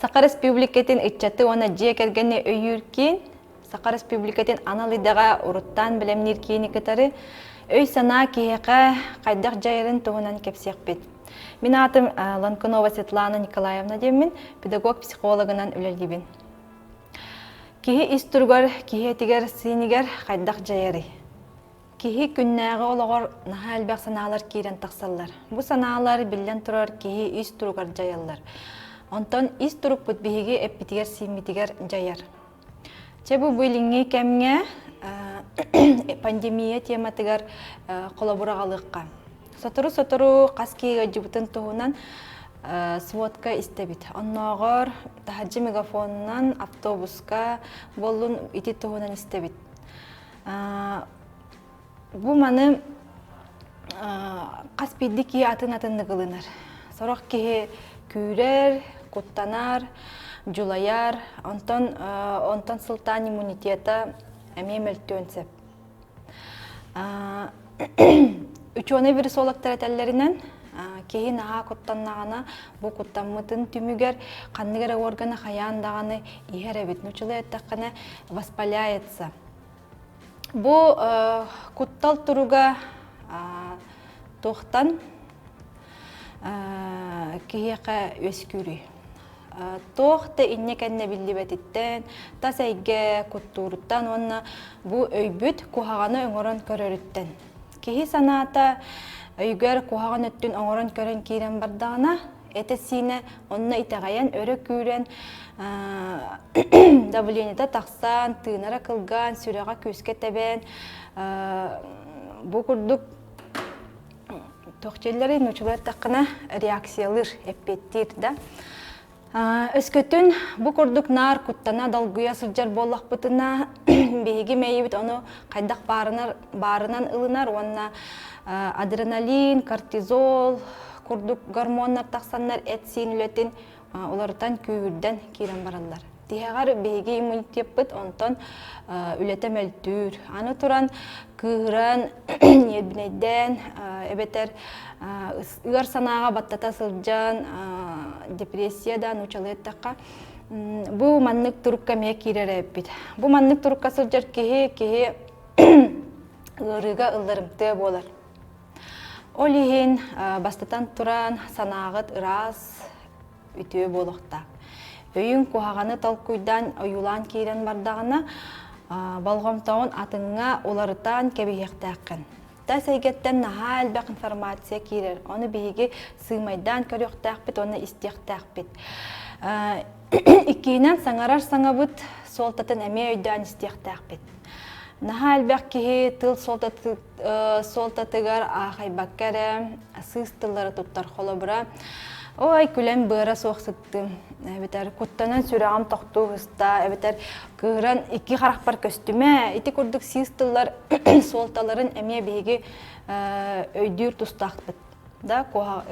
Саха Республикатын ыччаты уонна дьиэ кэргэни өйүүр киин Саха Республикатын анал идэҕэ уруттаан бэлэмниир киини кытары өй-санаа киһиэхэ хайдах дьайарын туһунан кэпсиэхпит. Мин аатым Ланкунова Светлана Николаевна диэммин, педагог-психологынан үлэлиибин. Киһи ис туругар, киһи этигэр-сиинигэр хайдах дьайарый? Киһи күннээҕи олоҕор наһаа элбэх санаалар киирэн тахсаллар. Бу санаалар, биллэн турар, киһи ис туругар дьайаллар. Онтон ис турукпут биһиги эппитигэр-сииммитигэр дьайар. Чэ бу билиҥҥи кэмҥэ пандемия тематыгар холобур аҕалыахха. Сотору-сотору хас киһи ыалдьыбытын туһунан сводка истэбит. Оннооҕор таһырдьа мегафонунан, автобуска буоллун ити туһунан истэбит. Бу маны хас биирдии киһи атын-атыннык ылынар. Сорох киһи күүрэр, куттанар, дьулайар, онтон онтон сылтаан иммунитета эмиэ мөлтүөн сөп. Учуонай вирусологтар этэллэринэн, киһи наһаа куттаннаҕына, бу куттаммытын түмүгэр ханнык эрэ органа хайаан даҕаны иһэр эбит. Нуччалыы эттэххинэ, воспаляется. Бу куттал туруга туохтан киһиэхэ үөскүүрүй? Туох да инньэ-кэннэ биллибэтиттэн, тас эйгэ куттууруттан уонна бу өйбүт куһаҕаны оҥорон көрөрүттэн. Киһи санаата өйгөр куһаҕан өттүн оҥорон көрөн киирэн бардаҕына, этэ-сиинэ онно итэҕэйэн өрө күүрэн давлениета тахсан, тыынара кылгаан, сүрэҕэ күүскэ тэбэн бу курдук туох дииллэрий нууччалыы эттэххинэ реакциялыыр, эппиэттиир да. Өскөтүн бу курдук наар куттана долгуйа сылдьар буоллахпытына, биһиги мэйиибит ону хайдах баарынар, баарынан ылынар уонна адреналин, кортизол курдук гормоннар тахсаннар эт-сиин үлэтин уларытан күүһүрдэн киирэн бараллар. Тиһэҕэр биһиги иммунитеппыт онтон үлэтэ мөлтүүр. Аны туран кыыһыран, ньиэрбинэйдээн эбэтэр ыар санааҕа баттата сылдьан депрессия да нуучалыы эттэххэ бу маннык турукка эмиэ киирэр эбиппит. Бу маннык турукка сылдьар киһи киһи ыарыыга ылларымтыа буолар. Ол иһин бастатан туран санааҕыт ыраас, үтүө буолуохтаах. Өйүҥ куһаҕаны толкуйдаан ойуулаан киирэн бардаҕына, болҕомтоҕун атыҥҥа уларытан кэбиһиэхтээххин. Тас эйгэттэн наһаа элбэх информация киирэр. Ону биһиги сыымайдаан көрүөхтээхпит уонна истиэхтээхпит. Иккиһинэн саҥарар саҥабыт суолтатын эмиэ өйдөөн истиэхтээхпит. Наһаа элбэх киһи тыл суолтатыгар аахайбакка эрэ сыыс тыллары туттар холобура ой күлэн быара суох сыттым эбэтэр куттанан сүрэҕим тохтуу сыста эбэтэр кыыран икки харахпар көстүмэ ити курдук сыыс тыллар суолталарын эмиэ биһиги өйдүүр тустаахпыт да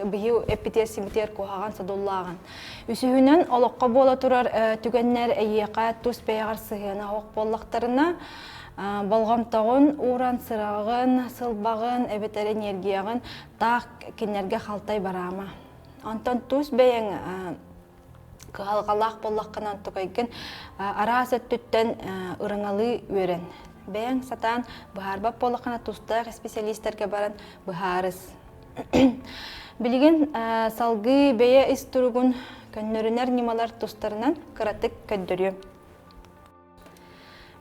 биһи эппитиэр-симитиэр куһаҕан содуллааҕын. Үсүһүнэн олоххо буола турар түгэннэр эйиэхэ тус бэйэҕэр сыһыана суох буоллахтарына болҕомтоҕун ууран сыраҕын, сылбаҕын эбэтэр энергияҕын таах кинилэргэ халтай бараама. Онтон тус бэйэҥ кыһалҕалаах буоллаххына онтукайгын араас өттүттэн ырыҥалыы үөрэн. Бэйэҥ сатаан быһаарбат буоллаххына тустаах исписэлиистэргэ баран быһаарыс. Билигин салгыы бэйэ ис туругун көннөрүнэр ньымалар тустарынан кыратык көрдөрүөм.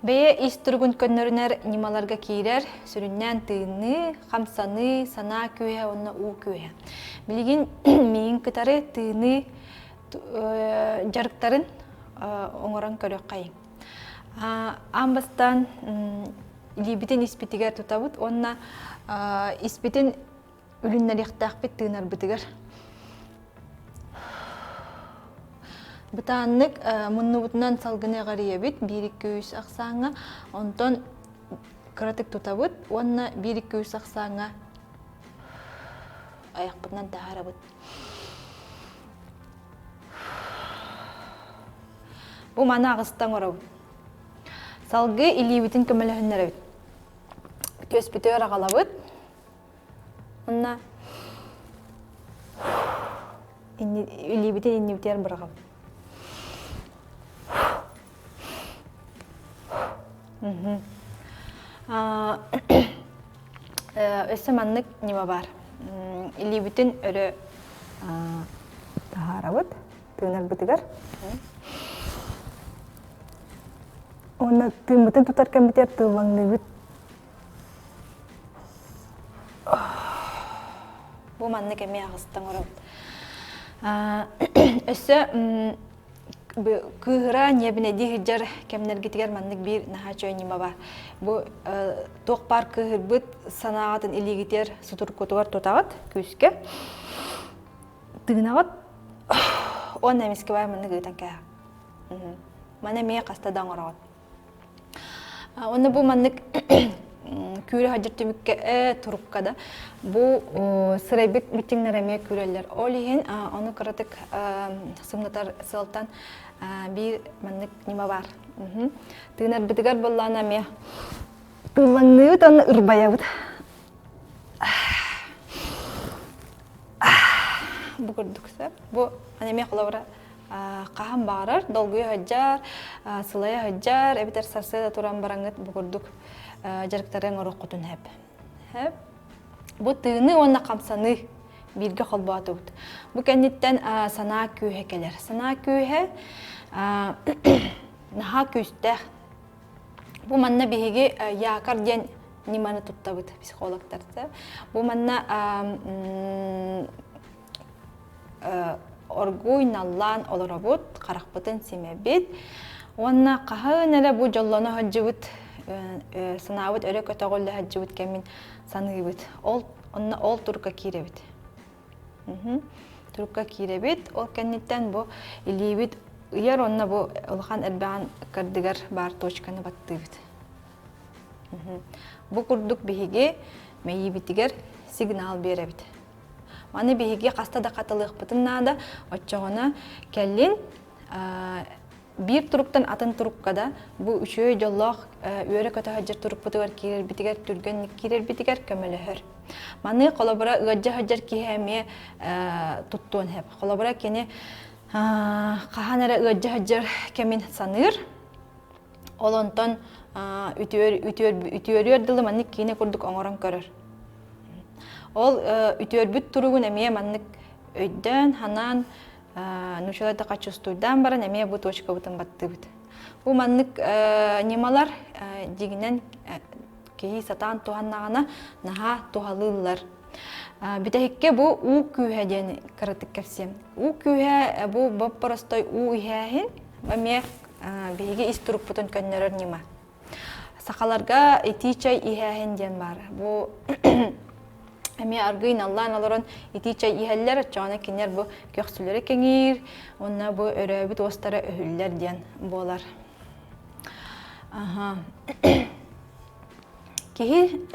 Бэйэ ис туругун көннөрүнэр ньымаларга киирэр, сүрүннээн тыыныы, хамсаныы, санаа күүһэ уонна уу күүһэ. Билигин миигин кытары тыыныы дьарыктарын оҥорон көрүөххэйиҥ. Аан бастаан илиибитин испитигэр тутабыт уонна испитин үлүннэриэхтээхпит тыынарбытыгар. Бытааннык муннубутунан салгыны эҕэрийэбит биир-икки үс ахсааҥҥа, онтон кыратык тутабыт уонна биир-икки үс ахсааҥҥа айахпытынан таһаарабыт. Бу маны аҕыста оҥоробут. Салгыы илиибитин көмөлөһүннэрэбит. Түөспүтүгэр аҕалабыт. Уонна илиибитин иннибитигэр быраҕабыт. Өссө маннык ньыма баар. Илиибитин өрө таһаарабыт тыынарбытыгар. Уонна тыыммытын тутар кэммитигэр тыллаҥныыбыт. Бу маннык эмиэ аҕыстан оҥоробут. Өссө кыыһыра ньиэбинэйдии сылдьар кэмнэргитигэр маннык биир наһаа үчүгэй ньыма баар. Бу туох баар кыыһырбыт санааҕытын илиигитигэр сутуркутугар тутаҕыт күүскэ. Тыынаҕыт уонна эмискэ баар маннык ыытан кээһэҕит. Маны эмиэ хаста да оҥороҕут. Уонна бу маннык күүрэ сылдьар түмүккэ э, турукка да бу сырайбыт митиҥнэр эмиэ күүрэллэр. Ол иһин ону кыратык сымнатар сыалтан биир маннык ньыма баар. Тыынарбытыгар буоллаҕына эмиэ тыллаҥныыбыт уонна ырбайабыт. Бу курдук сөп. Бу эмиэ холобура хаһан баҕарар долгуйа сылдьар, сылайа сылдьар, эбэтэр сарсыарда туран бараҥҥыт бу курдук дьарыктары оҥоруоххутун сөп. Сөп. Бу тыыныы уонна хамсаныы бииргэ холбоотубут. Бу кэнниттэн санаа күүһэ кэлэр. Санаа күүһэ наһаа күүстээх. Бу манна биһиги якорь диэн ньыманы туттабыт психологтар. Бу манна оргууй наллаан олоробут, харахпытын симэбит уонна хаһан эрэ бу дьоллоно сылдьыбыт, санаабыт өрө көтөҕүллэ сылдьыбыт кэмин саныыбыт. Ол онно ол турукка киирэбит. Турукка киирэбит. Ол кэнниттэн бу илиибит ыйар уонна бу улахан эрбэҕин кырдыгар баар точканы баттыыбыт. Бу курдук биһиги мэйиибитигэр сигнал биэрэбит. Маны биһиги хаста да хатылыахпытын наада, оччоҕуна кэлин биир туруктан атын турукка да бу үчүгэй дьоллоох үөрэ-көтө сылдьар турукпутугар киирэрбитигэр түргэнник киирэрбитигэр көмөлөһөр. Маны холобура ыалдьа сылдьар киһи эмиэ туттуон сөп. Холобура кини хаһан эрэ ыалдьа сылдьар кэмин саныыр, ол онтон үтүөр, үтүөр, үтүөрүөр дылы маннык киинэ курдук оҥорон көрөр. Ол үтүөрбүт туругун эмиэ маннык өйдөөн, ханаан, нуучаларда чувствуйдаан баран эмиэ бу точкабытын баттыыбыт. Бу маннык ньымалар дьиҥинэн киһи сатаан туһаннаҕына наһаа туһалыыллар. Бүтэһиккэ бу уу күүһэ диэн кыратык кэпсиэм. Уу күүһэ бу боп-боростой уу иһээһин эмиэ биһиги ис турукпутун көннөрөр ньыма. Сахаларга итии чай иһээһин диэн баар. Бу эмиэ аргыый наллаан олорон итии чай иһэллэр, оччоҕуна кинилэр бу көхсүлэрэ кэҥиир, уонна бу өрөөбүт уостара өһүллэр диэн буолар. Аха. Киһи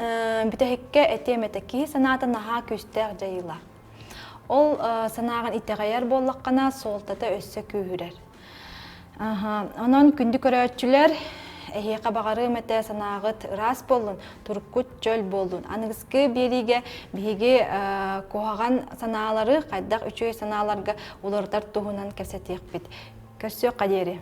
бүтэһиккэ этиэм этэ, киһи санаата наһаа күүстээх дьайыылаах. Ол санааҕын итэҕэйэр буоллаххына, суолтата өссө күүһүрэр. Онон күндү көрөөччүлэр, эһиэхэ баҕарыам этэ санааҕыт ыраас буоллун, туруккут чөл буоллун. Аныгыскы биэриигэ биһиги куһаҕан санаалары хайдах үчүгэй санааларга уларытар туһунан кэпсэтиэхпит. Көрсүөххэ диэри.